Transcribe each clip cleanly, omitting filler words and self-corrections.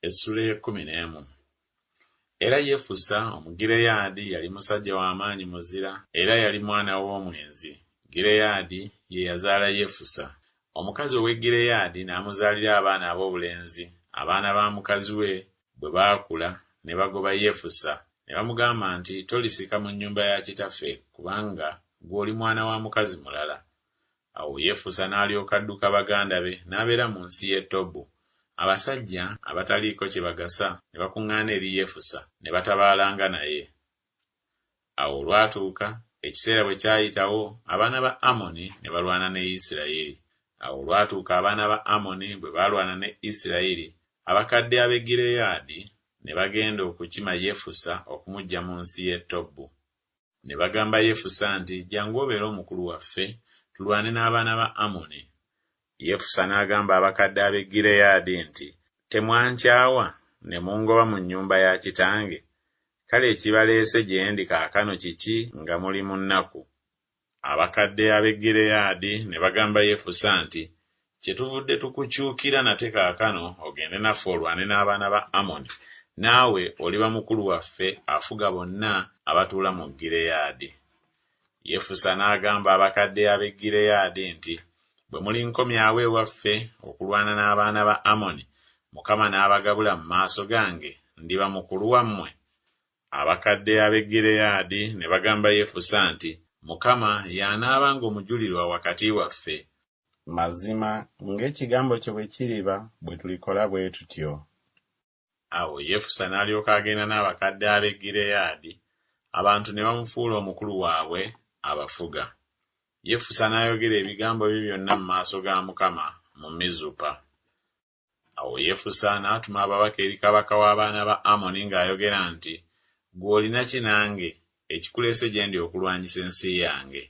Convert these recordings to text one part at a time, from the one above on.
Essula ey'ekkumi n'emu. Era Yefusa Omugireyaadi yali musajja wa maanyi muzira, era yali mwana w'omwenzi. Gireyaadi ye yazaala Yefusa. Omukazi ow'e Gireyaadi n'amuzaalira abaana ab'obulenzi. Abaana ba mukazi we bwe baakula, ne bagoba Yefusa, ne bamugamba nti, Tolisika mu nnyumba ya kitaffe, kubanga ggwe oli mwana wa mukazi mulala. Awo Yefusa n'alyoka adduka baganda be, n'abeera mu nsi y'e Tobu. Abasajja abataliiko kye bagasa ne bakuŋŋaana eri Yefusa, ne batabaalanga naye. Awo olwatuuka, ekiseera bwe kyayitawo, abaana ba Amoni ne balwana ne Isirayiri. Awo olwatuuka abaana ba Amoni bwe baalwana ne Isirayiri, abakadde ab'e Gireyaadi ne bagenda okukima Yefusa okumuggya mu nsi y'e Tobu. Ne bagamba Yefusa nti, Jjangu obeere omukulu waffe, tulwane n'abaana ba Amoni. Yefusa n'agamba abakadde ab'e Gireyaadi nti, Temwankyawa ne mungoba mu nnyumba ya kitange? Kale ekibaleese gye ndi kaakano kiki nga muli mu nnaku? Abakadde ab'e Gireyaadi ne bagamba Yefusa nti, Kyetuvudde tukukyukira nate kaakano ogende naffe olwane n'abaana ba Amoni, naawe oliba mukulu waffe afuga bonna abatuula mu Gireyaadi. Yefusa n'agamba abakadde ab'e Gireyaadi nti, Bwe mulinkomyawo ewaffe okulwana n'abaana ba Amoni, Mukama n'abagabula mu maaso gange, ndiba mukulu wammwe? Abakadde ab'e Gireyaadi ne bagamba Yefusa nti, Mukama y'anaabanga omujulirwa wakati waffe. Mazima, ng'ekigambo kyo bwe kiriba, bwe tulikola bwe tutyo. Awo Yefusa n'alyoka agenda n'abakadde ab'e Gireyaadi, abantu ne bamufuula omukulu waabwe abafuga. Yefusa n'ayogera ebigambo bye byonna mu maaso ga Mukama mu Mizupa. Awo Yefusa n'atuma ababaka eri kabaka w'abaana ba Amoni ng'ayogera nti, Ggwe olina ki nange, ekikuleese gye ndi okulwanyisa ensi yange?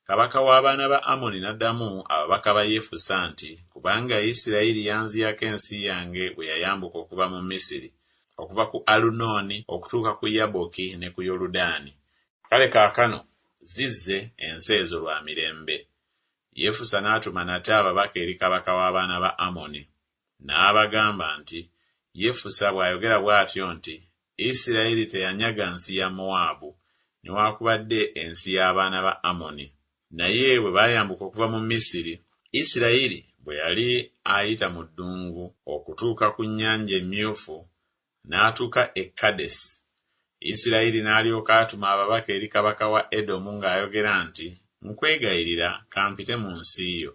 Kabaka w'abaana ba Amoni n'addamu ababaka ba Yefusa nti, Kubanga Isirayiri yanziyako ensi yange bwe yayambuka okuva mu Misiri, okuva ku Alunooni okutuuka ku Yaboki ne ku Yoludaani, Kale kaakano zizze ensi ezo lwa mirembe. Yefusa n'atuma nate ababaka eri kabaka w'abaana ba Amoni, n'abagamba nti, Yefusa bw'ayogera bw'atyo nti, Isirayiri teyanyaga nsi ya Mowaabu, newakubadde ensi y'abaana ba Amoni. Naye bwe baayambuka okuva mu Misiri, Isirayiri bwe yali ayita mu ddungu okutuuka ku Nnyanja Emmyufu, n'atuuka e Kadesi. Isirayiri n'alyoka atuma ababaka eri kabaka wa Edomu ng'ayogera nti, Nkwegayirira ka mpite mu nsi yo.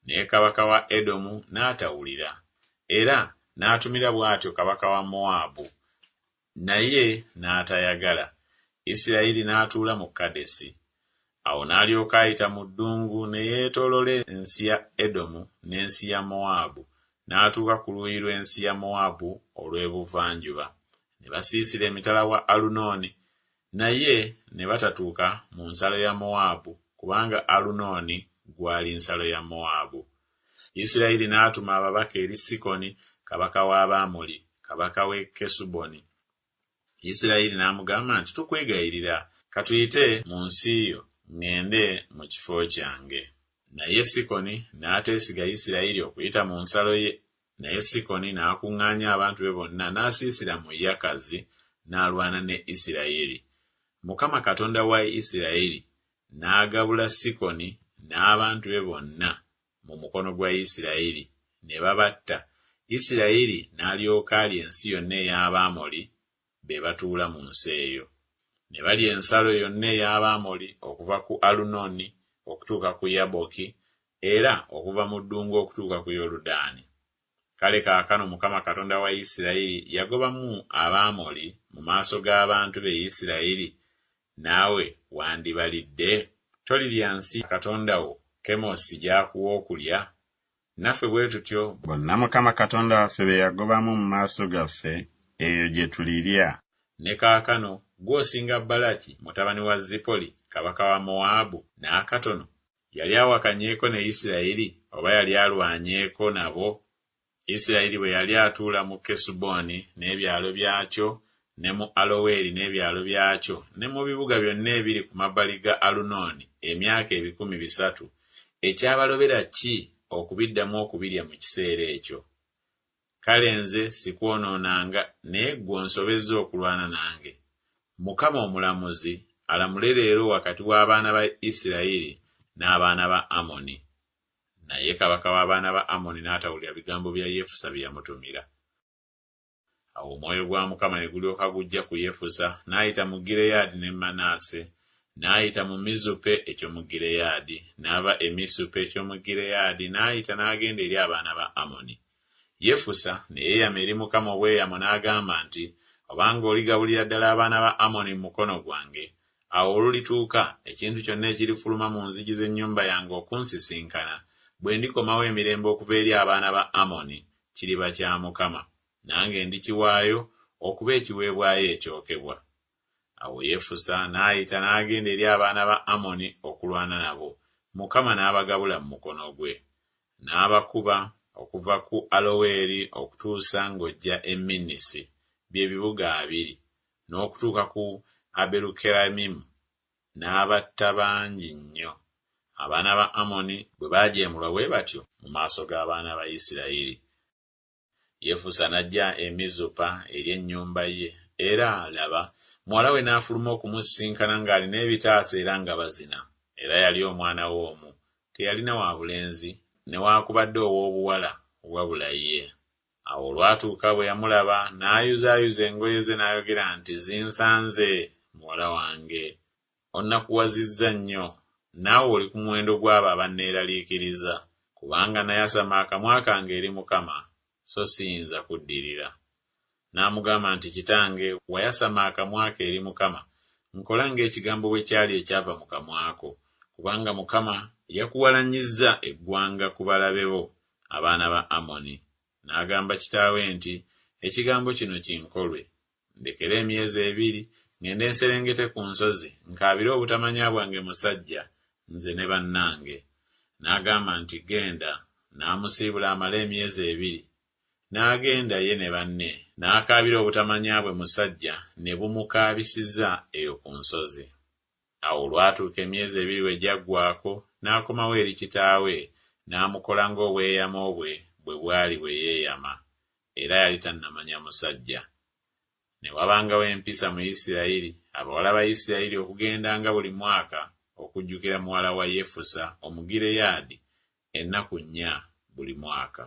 Naye kabaka wa Edomu n'atawulira. Era n'atumira bw'atyo kabaka wa Mowaabu, naye n'atayagala. Isirayiri n'atuula mu Kadesi. Awo n'alyoka ayita mu ddungu ne yeetooloola ensi ya Edomu n'ensi ya Mowaabu, n'atuuka ku luuyi lw'ensi ya Mowaabu olw'ebuvanjuba. Ne basiisira emitala wa Alunooni, naye ne batatuuka mu nsalo ya Mowaabu, kubanga Alunooni gwali nsalo ya Mowaabu. Isirayiri n'atuma ababaka eri Sikoni kabaka w'Abamoli, kabaka w'e Kesuboni. Isirayiri n'amugamba nti, Tukwegayirira, ka tuyite mu nsi yo, ŋŋende mu kifo kyange. Naye Sikoni n'ateesiga Isirayiri okuyita mu nsalo ye. Naye Sikoni n'akuŋŋaanya abantu be bonna n'asiisira mu Yakazi n'alwana ne Isirayiri. Mukama Katonda wa Isirayiri n'agabula Sikoni n'abantu be bonna mu mukono gwa Isirayiri, ne babatta, Isirayiri n'alyoka alya ensi yonna ey'Abamoli be batuula mu nsi eyo. Ne balya ensalo yonna ey'Abamoli okuva ku Alunooni okutuuka ku Yaboki, era okuva mu ddungu okutuuka ku Yoludaani. Kale kaakano Mukama Katonda wa Isirayiri yagobamu Abamoli mu maaso g'abantu be Isirayiri, naawe wandibalidde? Tolirya nsi katonda wo Kemosi gy'akuwa okulya? Naffe bwe tutyo. Bonna Mukama Katonda waffe be yagobamu mu maaso gaffe, eyo gye tulirya. Ne kaakano, ggwe osinga Balaki mutabani wa Zipoli kabaka wa Mowaabu n'akatono? Yali awakanyeeko ne Isirayiri, oba yali alwanyeeko nabo? Isirayiri bwe yali atuula mu Kesuboni n'ebyalo byakyo, ne mu Aloweri n'ebyalo byakyo, ne mu bibuga byonna ebiri ku mabbali ga Alunooni emyaka 300, ekyabalobera ki okubiddamu okubirya mu kiseera ekyo? Kale nze sikwonoonanga, naye ggwe onsobezza okulwana nange. Mukama omulamuzi alamule leero wakati w'abaana ba Isirayiri n'abaana ba Amoni. Naye kabaka w'abaana ba Amoni n'atawulira bigambo bya Yefusa bye yamutumira. Awo omwoyo gwa Mukama ne gulyoka gujja ku Yefusa, n'ayita mu Gireyaadi ne Manase, n'ayita mu Mizupe eky'omu Gireyaadi, n'ava e Misupe eky'omu Gireyaadi, n'ayita n'agenda eri abaana ba Amoni. Yefusa ne yeeyama eri Mukama obweyamo n'agamba nti, Obanga oligabulira ddala abaana ba Amoni mu mukono gwange, awo olulituuka, ekintu kyonna ekirifuluma mu nzigi z'ennyumba yange okunsisinkana, bwe ndikomawo emirembe okuva eri abaana ba Amoni, kiriba kya Mukama, nange ndikiwaayo okuba ekiweebwayo ekyokebwa. Awo Yefusa n'ayita n'agenda eri abaana ba Amoni okulwana nabo, Mukama n'abagabula mu mukono gwe. N'abakuba okuva ku Aloweri okutuusa ng'ojja e Minnisi, bye bibuga abiri, n'okutuuka ku Aberukeramimu, n'abatta bangi nnyo. Abaana ba Amoni bwe baajeemulwa bwe batyo mu maaso g'abaana ba Isirayiri. Yefusa n'ajja e Mizupa eri ennyumba ye, era, laba, muwala we n'afuluma okumusisinkana ng'alina ebitaasa era nga bazina. Era yali omwana we omu, teyalina wa bulenzi newaakubadde ow'obuwala wabula ye. Awo olwatuuka bwe yamulaba, n'ayuzaayuza engoye ze n'ayogera nti Zinsanze, muwala wange! Onnakuwazizza nnyo, naawe oli ku muwendo gw'abo abanneeraliikiriza, kubanga nayasama akamwa kange eri Mukama, so siyinza kuddirira. N'amugamba nti Kitange, wayasama akamwa ko eri Mukama, nkola ng'ekigambo bwe kyali ekyava mu kamwa ko, kubanga Mukama yakuwalanyizza eggwanga ku balabe bo, abaana ba Amoni. N'agamba kitaawe nti Ekigambo kino kinkolwe, ndekere emyezi ebiri, ŋŋende nserengete ku nsozi, nkaabire obutamanya bwange musajja, nze ne bannange. N'agamba nti Genda. N'amusiibula amale emyezi ebiri. N'agenda ye ne banne, n'akaabira obutamanya bwe musajja, ne bumukaabisiza eyo ku nsozi. Awo olwatuuka emyezi ebiri bwe gyaggwaako, n'akomawo eri kitaawe, n'amukola ng'obweyamo bwe bwe bwali bwe yeeyama. Era yali tannamanya musajja. Ne wabangawo empisa mu Isirayiri, abawala ba Isirayiri okugendanga buli mwaka okujjukira muwala wa Yefusa Omugireyaadi ennaku nnya buli mwaka.